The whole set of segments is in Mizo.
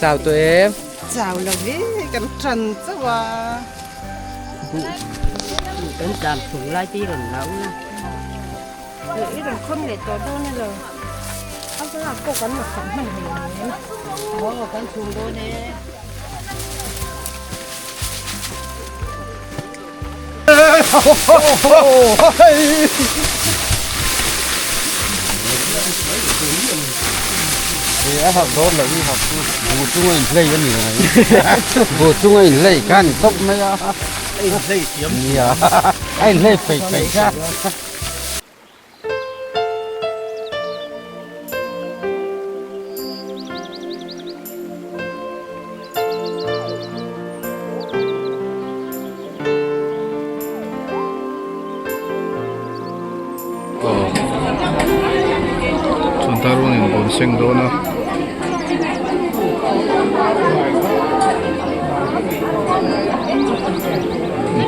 Chau tawh em? Chau lo ve, kan tan chauh a. Kan tlan phung lai te i rawn la ula. I rawn khawn leh tawh dawn elo? A lak pawh kan la khat hman hle mai. Aw kan chhung dawn e. A hak dawn loh hi hak chu buh chunga inhlei a ni mai. Buh chunga inhlei kha a ni tawp mai a. A inhlei thiam. Nia a inhlei feih feih kha. Chuan rawngin bawn seng dawn a.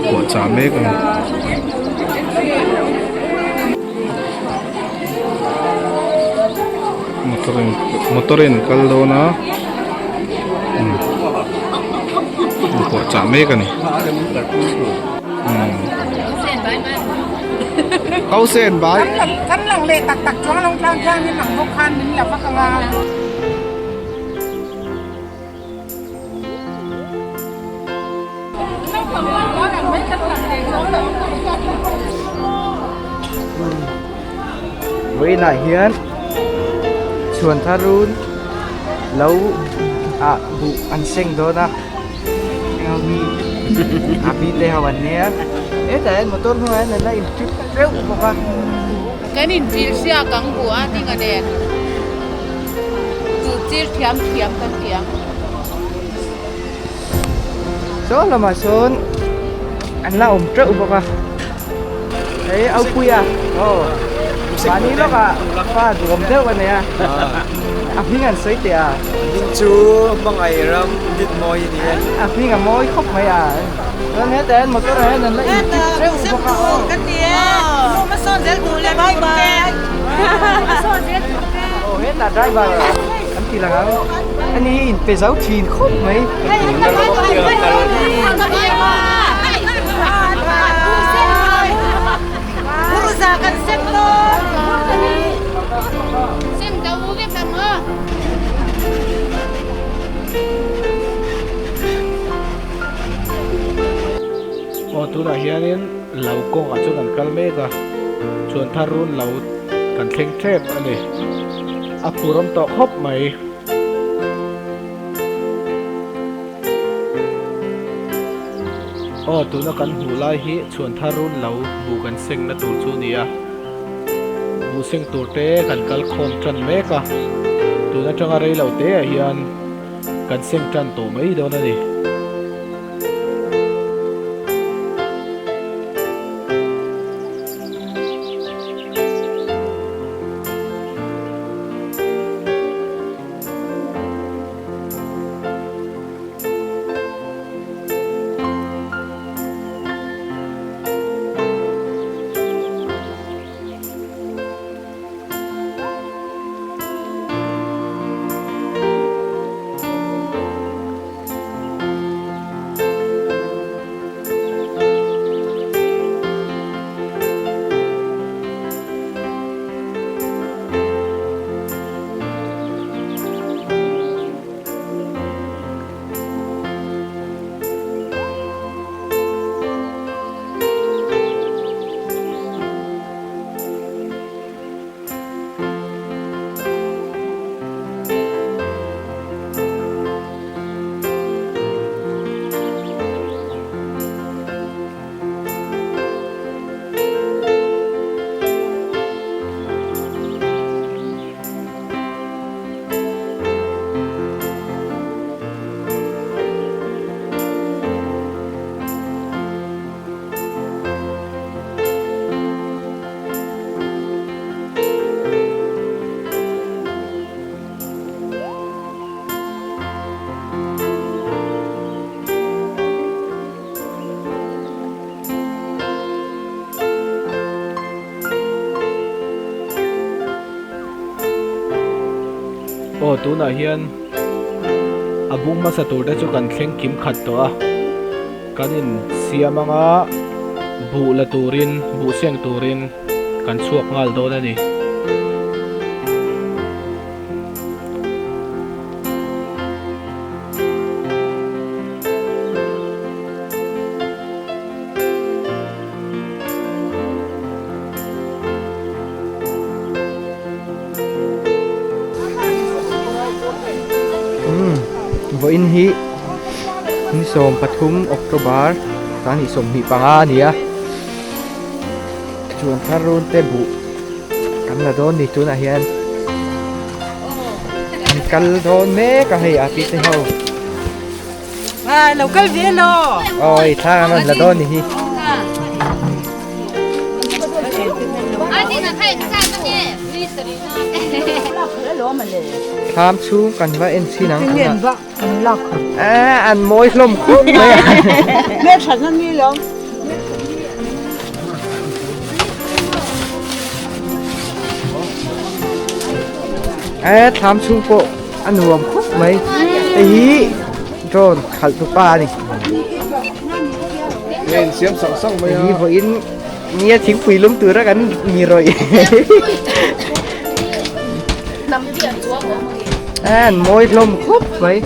Puahchah mek a ni. Motor in motor in kal dawn a puahchah mek a ni ko sen bai kan lang leh tak tak chuang lo tlang tlang in ang bawk khan min la vak anga. Vawiinah hian chhuan tharun lo ah buh an seng dawn a heng ho hi a pi te ho an nia hetah hian motor hnungah hian an la in trip teuh bawk a. Kan inchil hriak ang buh a ding a nen chu chil thiam thiam kan ti ang. Saw lamah sawn an la awm teuh bawk a hei Aupuia aw mahni lawkah fa duhawm deuh a nei a a hming an sawi teh a. A hming chu hmangaih ram dit mawi a ni e. A hming a mawi khawp mai a. Chuan hetah hian motor ah hian an la in tip teuh bawk a aw. Aw hetah driver an ti lang ang ani hi in pe zo thin khawp mai. Aw tunah hianin lo kawngah chuan kan kal mek a chuan thar run lo kan thleng tep a ni a phur awm tawh khawp mai. Aw tuna kan hmuh lai hi chhuan thar run lo buh kan seng na tur chu a ni a buh seng tur te kan kal khawm tan mek a tun atanga rei lo te ah hian kan seng tan tawh mai dawn a ni. Aw tunah hian. A bung hmasa tur te chu kan thleng kim khat tawh a, kan in siam anga buh la turin buh seng turin kan chhuak nghal dawn a ni. Umm vawiin hi ni 13 October tan 25 a ni a chuan thar run te buh kan la dawn ni tunah hian an kal dawn mek a hei a pi te ho. À, lo kal ve lo. Oi, thla kan rawn la dawn ni hi. Thlam chhung kan va en chin ang tunah. A an mawi hlawm khawp mai a. A thlam chhung pawh a nuam khawp mai. Hei hi drone khalh tu pa a ni. Hei insiam sang sang mai a. Hei hi vawiin nia thingpui lum tura kan mi rawih. A an mawi hlawm khawp mai.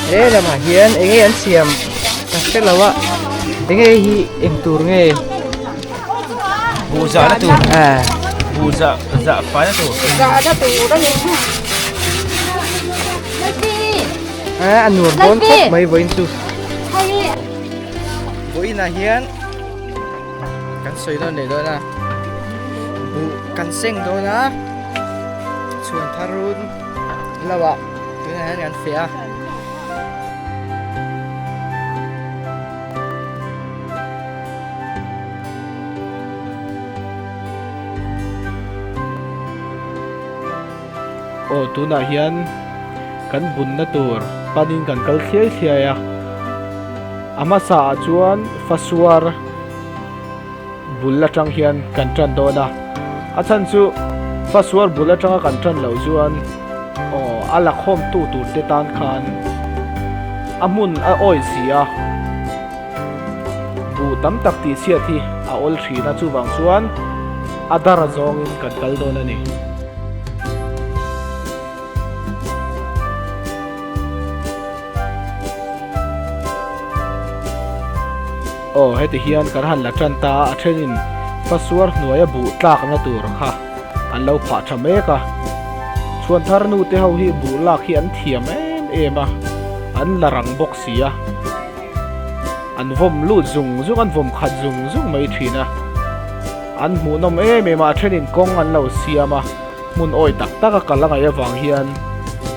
He lamah hian eng nge an siam ka hre lo a eng nge hi eng tur nge buh zahna tur ah buh zah zah faina tur zahna tur a ni a a nuam dawn khawp mai vawiin chu vawiinah hian kan sawi dawn leh dawn a buh kan seng dawn a chhuan thar run lo ah tunah hian kan feh a. Aw tunah hian kan bunna tur panin kan kal thliai thliai a a hmasa ah chuan fasuar bul atang hian kan tan dawn a a chhan chu fasuar bul atanga kan tan loh chuan aw a la khawm tu tur te tan khan a hmun a awi si a buh tam tak tih chhiat hi a awl thin a chuvang chuan a dar zawngin kan kal dawn a ni. Aw heti hian kan han la tan ta a, a thenin fasuar hnuaia buh tlakna tur kha an lo phah tha mek a. Chhuan thar nu te ho hi buh lak hi an thiam em em a, an la rang bawk si a. An vawm lut zung zung, an vawm khat zung zung mai thin a. An hmuhnawm em em a, a thenin kawng an lo siam a. Hmun awi tak tak a kal a ngaih avang hian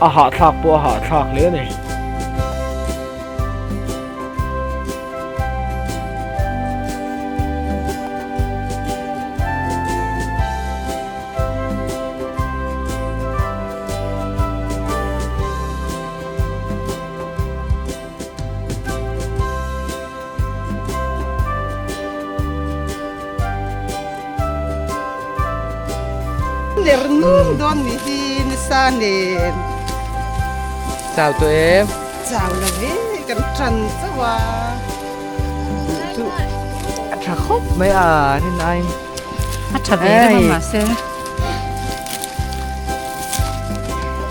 a hahthlak pawh a hahthlak hle a ni. Ner nung dawn ni hi nisa nen. Chau tawh em? Chau lo ve kan tan chauh a. Duh chu a tha khawp mai a rin aiin. A tha ve reuh a mahse.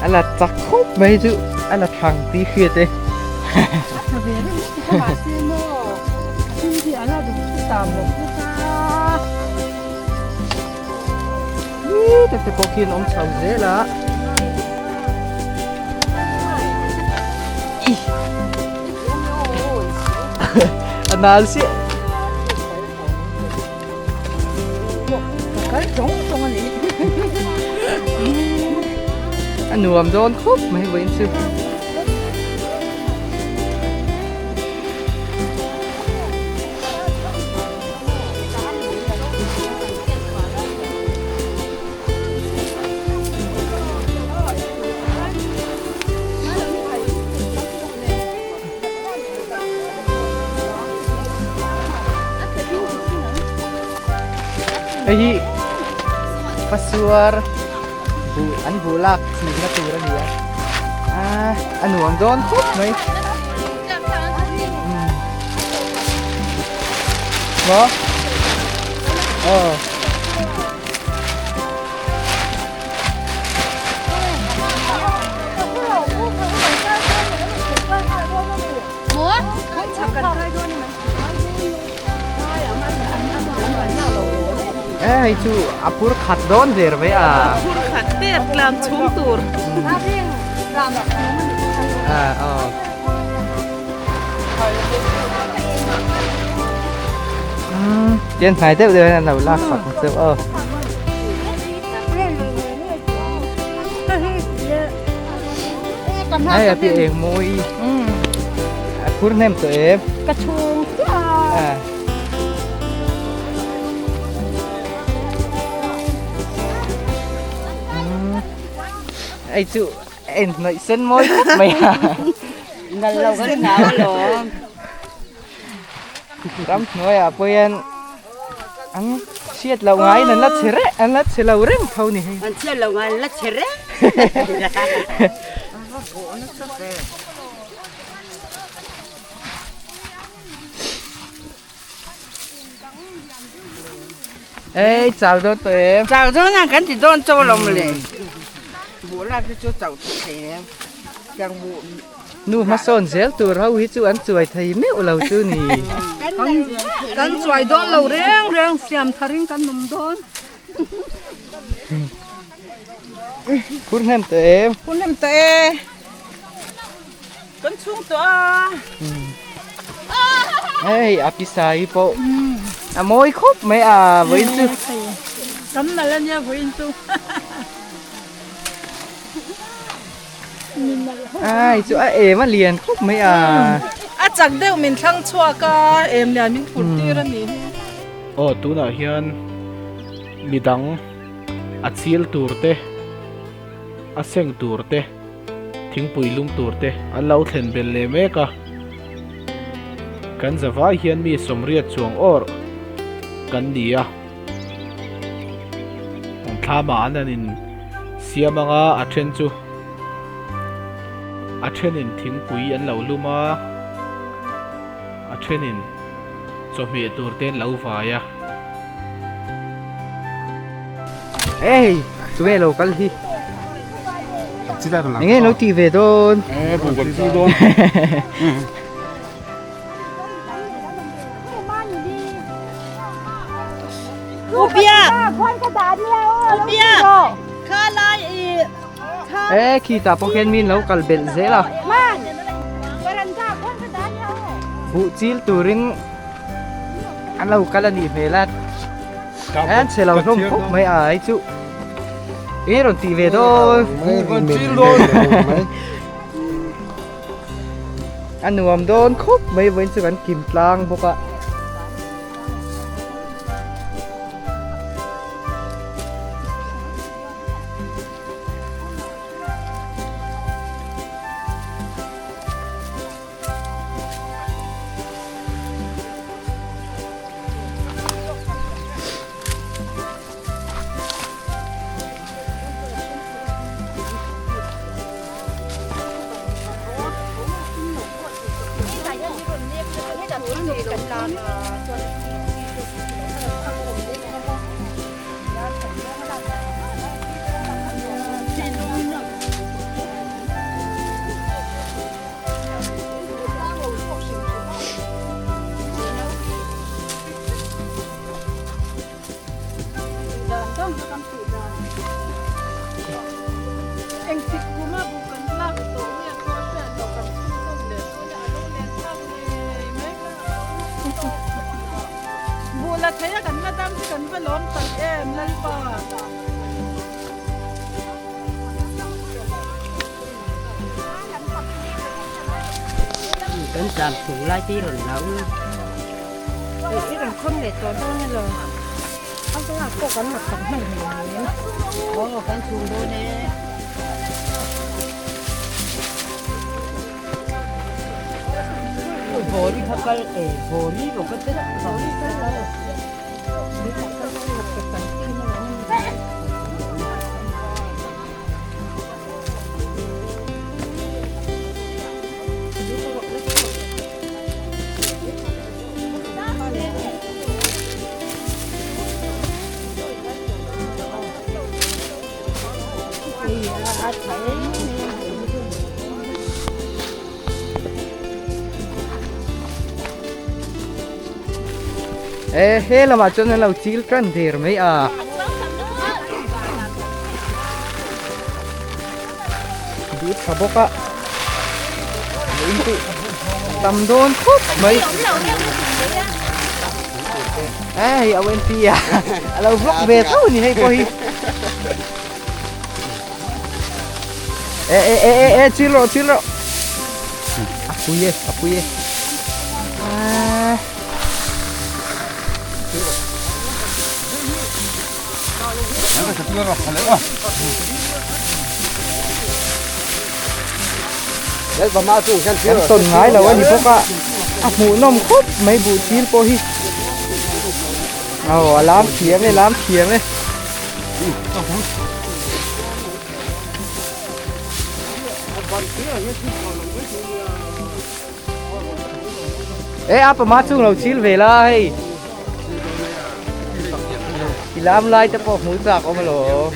A la chak khawp mai chu a la thang tih hriat e. A tha ve reuh a mahse maw a thil hi a la duh tam lo bawk a. Ih te pawh khi an awm chho zel a. Ih a nal chiah. A nuam dawn khawp mai vawiin chu. Fasuar buh an buh lak chhimna tur a ni a ah a nuam dawn khawp mai maw aw E hei chu a phur khat dawn der mai a. A phur khat der tlam chhung tur. A aw. Tian hnai deuh deuh hian an lo lak sak ang cheu aw. Hei a pi eng mawi. A phur hnem tawh em? Ka chhung chiah a. Hei chu en hnawih sen mawi khawp mai a. Nal lo kan hlau alawm. Ram hnuaiah pawh hian an chhiat loh ngaiin an la chhe reng an la chhe lo reng tho ni hei. An chhiat loh ngaiin an la chhe reng. Ê chào dawn tawh em. Chào dawn a kan ti dawn chaw lo mawle. Buh lak te chu chauh tawh thei em. Tiang buh. Nu hmasawn zel tur ho hi chu an chuai thei meuh lo chu ni. Kan chuai dawn lo reng reng siam tharin kan awm dawn. Phur hnem tawh em. Phur hnem tawh e. Kan chhung tawh a. Hei a pisa hi pawh a mawi khawp mai a vawiin chu. Kan nalh ania vawiin chu. Ai chu a em a lian khawp mai a. A chak deuh min thlang chhuak a em lian min phurh tir a nih hi. Aw tunah hian midang a chil tur te a seng tur te. Thingpui lum tur te an lo thlen belh leh mek a, kan zavai hian mi sawmriat chuang awrh kan ni a, an thlamah an han in siam ang a, a then chu a thenin thingpui an lo lum a, a thenin chawhmeh tur te an lo vai a. Hey, tunge lo kal hi? Enge lo ti ve dawn? Eh, bu kan ti dawn. Upia. Upia. Kha lai i Eh, khi ta pawh khian min lo kal belh zel a. Buh chil turin an lo kal a nih hmel a an chhe lo hlawm khawp mai a hei chu eng nge rawn tih ve dawn a nuam dawn khawp mai vawiin chu kan kim tlang bawk a. Kan tlan chung lai te rawn lau ila. I rawn khawn leh tawh dawn elo? A bulah pawh kan la khat hman hle mai. Aw kan chhung dawn e. Vawri kha kal e vawri pawh ka te. E he lamah chuan an lo chil tan der mai a. Duh tha bawk a. Tam dawn khawp mai. E hei a wen pi a. A lo vlog ve tho ni hei pawh hi. E e e e e chil rawh chil rawh. A pui e a pui e. Kan tawn ngai lo a ni bawk a a hmuhnawm khawp mai buh chil pawh hi aw a lam thiam e lam thiam e. E a pama chung lo chil ve la hei i lam lai te pawh hmu chak awm alawm.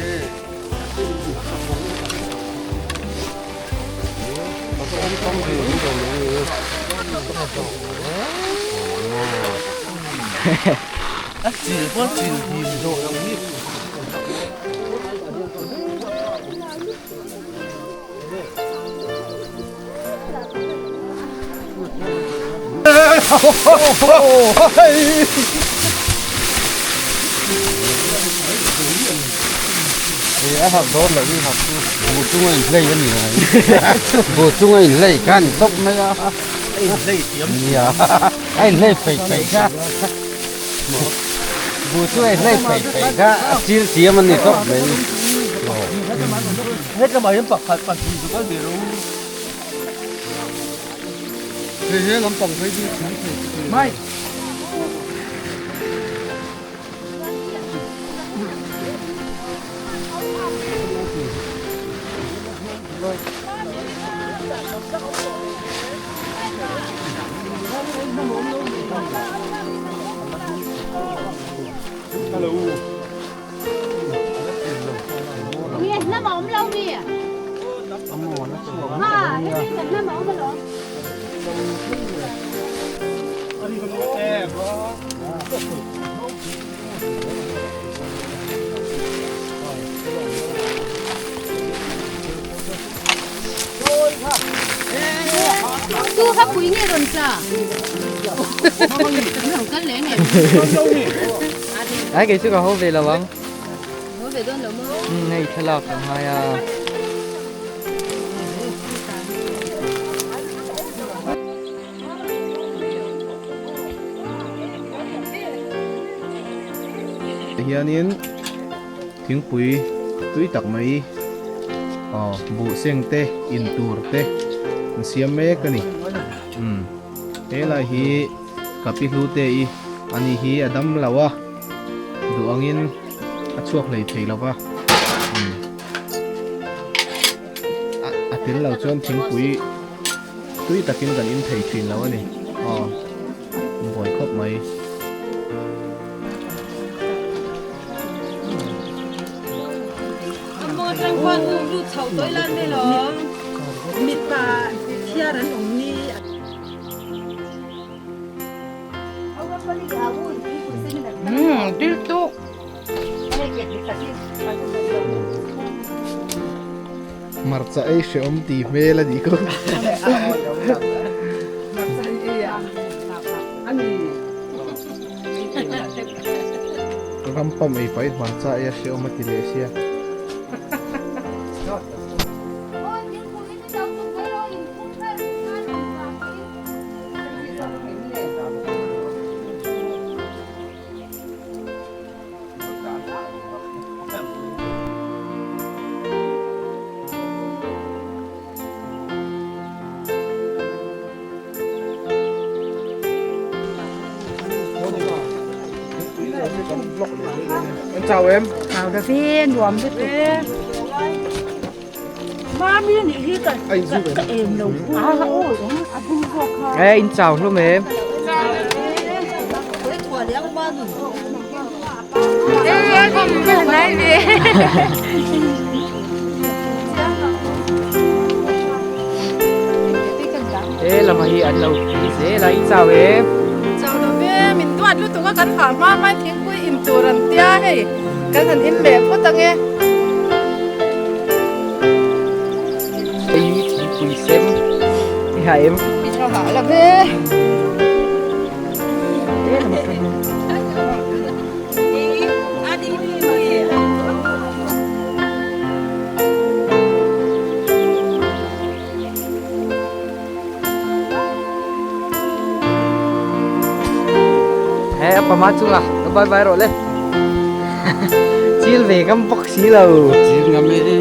Ai kei chu ka ho ve lo ang. Ho ve dawn lo maw? Um hei thlalak ka ngai a. Hianin thingpui tui tak mai aw buh seng te in tur te an siam mek a ni umm helai hi ka pi hlu te i ani hi a dam lo a duh angin a chhuak hlei thei lo va umm a tel lo chuan thingpui tui takin kan in thei thin lo a ni aw buai khawp mai. Hmarcha ei hrehawm tih hmel a nih kawng. Ram pam ei pahin hmarcha ei a hrehawm a ti leh sia. Chào em. Chào được đi, nuam biết Mami nih hi ka ka em lo. Ê, in chào luôn em. lama hi an lo phei zel a, i chau em? Chau lo ve, min duat lutuk a kan hah hma hmain thingpui in tur an tia hei, kan han in leh phawt ang e. Hei hi thingpui sem i hah em? I tha hah lo ve. He a pama chunga ka bye bye rawh le chil ve ngam bawk si lo chil ngam e le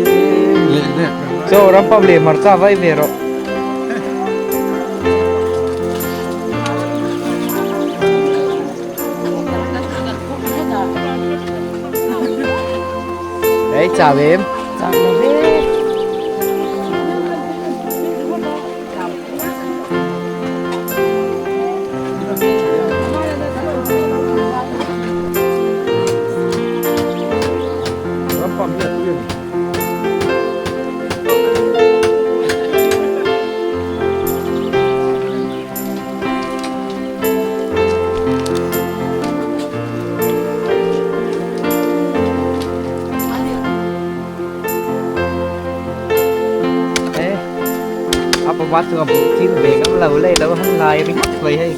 le chaw ram pam le hmarcha vai ve rawh Đấy, chào em. Chào em. Apa chu a buh thil ve ngam lo lei lo han lai ringawt mai hei.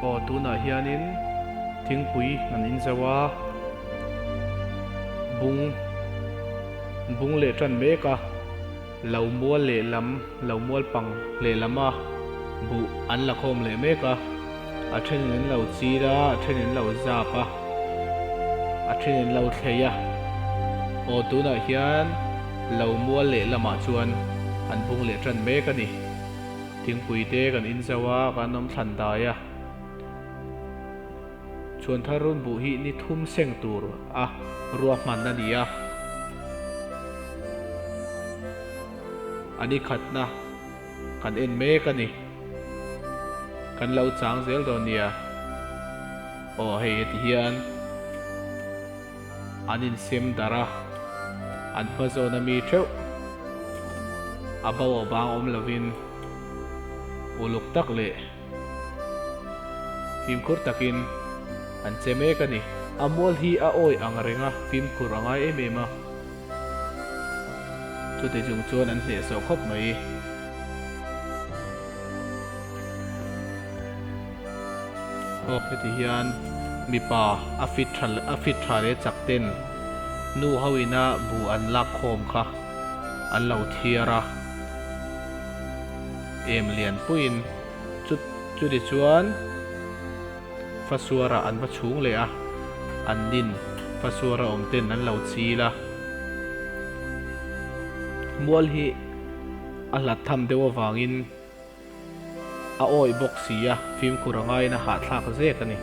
Aw tunah hianin thingpui an in zo a, bung bung leh tan mek a, lo mual lehlam lo mual pang lehlama buh an la khawm leh mek a, a thenin an lo chil a, a thenin an lo zap a, a thenin an lo thlei a, aw tunah hian lo mual lehlamah chuan an bung leh tan mek a ni. Thingpui te kan in zauh a, kan awm thlan dai a. Chhuanthar run buh hi ni thum seng tur a ruahman a ni a. A ni khatna kan en mek a ni. Kan lo chang zel dawn nia. Aw hei heti hian an insem darh a, an hma zawn a mi theuh a bo a bang awm lovin uluk tak leh fimkhur takin an che mek a ni. A mual hi a awi ang reng a, fimkhur a ngai em em a, chuti chung chuan an hnehsawh khawp mai. Aw heti hian mipa a fit tha a fit tha leh chak ten nu ho ina buh an lak khawm kha an lo thiar a, em lian puiin chu Chutichuan Fasuara an va chhung leh a, an nin Fasuara awm ten an lo chil a. Mual hi a hlat tham deuh avangin a awih bawk si a, fimkhur a ngaiin a hahthlak zek a ni.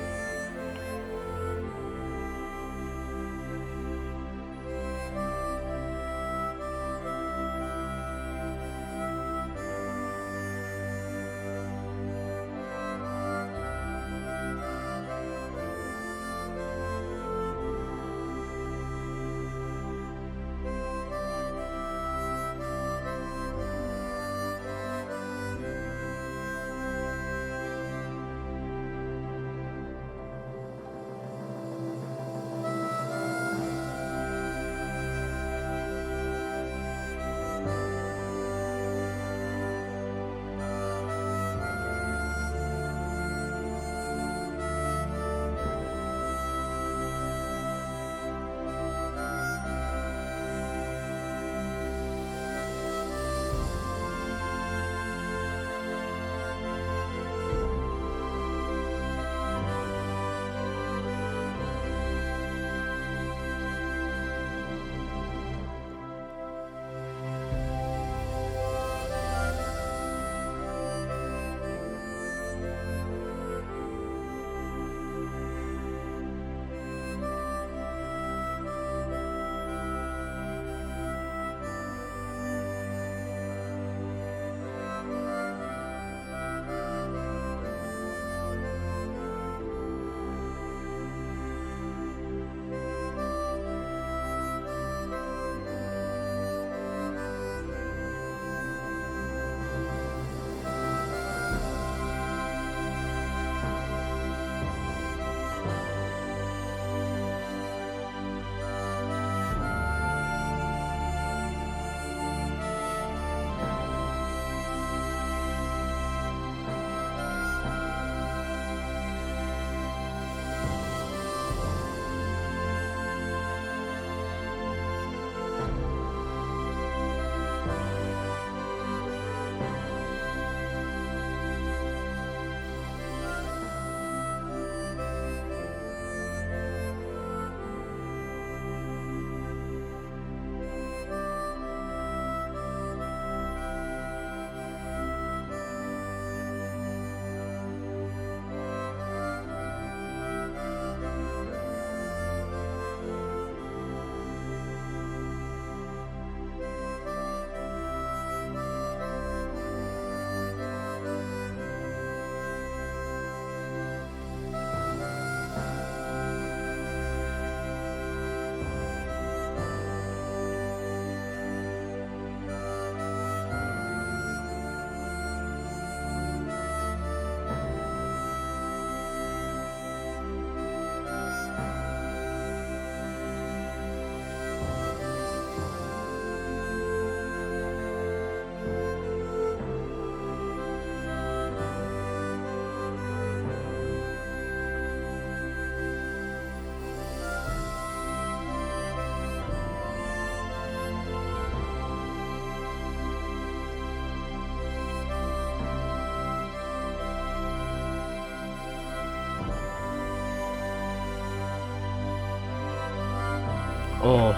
Aw,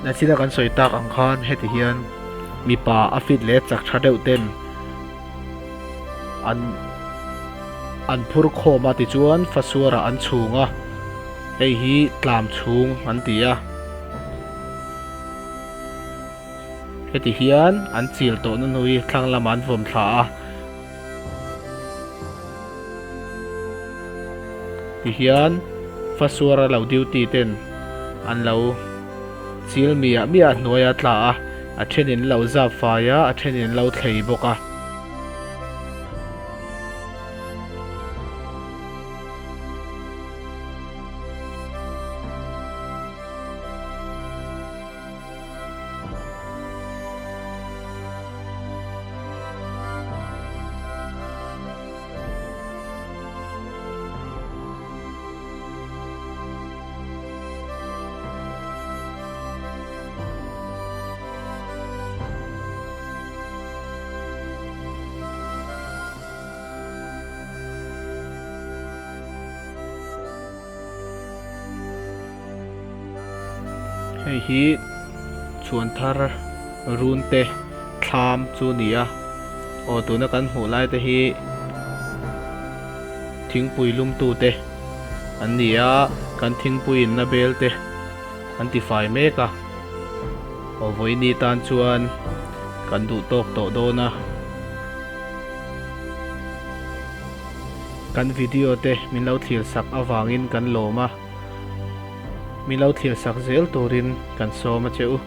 nachina kan sawi tak ang khan heti hian mipa a fit leh chak tha deuh ten an an phur khawm a tichuan fasuarah an chhung a, hei hi tlam chhung an ti a. Heti hian an chil tawhna hnu hi thlang lamah an vawm thla a. Tihian Fasuara lo duty ten an lo chil miah miah hnuai a tla a, a thenin lo zap fai a, a thenin lo thlei bawk a. Hei hi chhuan thar run te thlam chu a ni a, aw tuna kan hmuh lai te hi thingpui lum tu te an ni a, kan thingpui in na bel te an ti fai mek a, aw vawiini tan chuan kan duh tawk tawh dawn a. Kan video te min lo thlir sak avangin kan lawm a, min lo thlir sak zel turin kan sawm a che u.